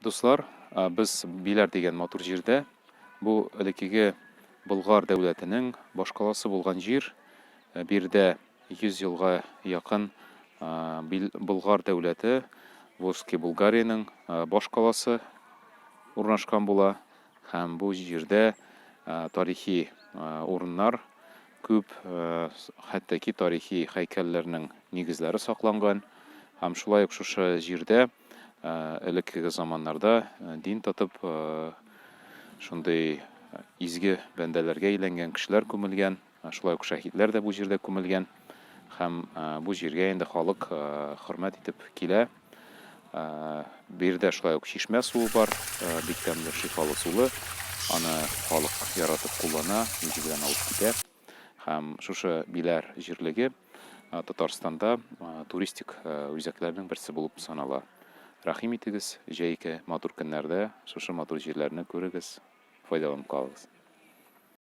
Дуслар, без Биләр дигән матур җирдә. Бу элеккеге Болгар дәүләтенең башкаласы булган җир. Биредә 100 елга якын Болгар дәүләте, Волжский Булгариянең башкаласы урнашкан була. Һәм бу җирдә тарихи урыннар күп, хәтта ки тарихи һәйкәлләрнең нигезләре сакланган. Һәм шулай ук шушы җирдә элеккеге заманнарда дин тотып, шундый изге бәндәләргә әйләнгән кешеләр күмелгән. Шулай ук шәһитләр дә бу җирдә күмелгән. Һәм бу җиргә инде халык хөрмәт итеп килә. Биредә шулай ук чишмә суы бар, бик тәмле, шифалы сулы. Аны халык яратып куллана, үзе белән алып китә. Һәм шушы Биләр җирлеге Татарстанда туристик үзәкләрнең берсе булып санала. Рәхим итегез, җәйге матур көннәрдә шушы матур җирләрне күрегез, файдаланып калыгыз.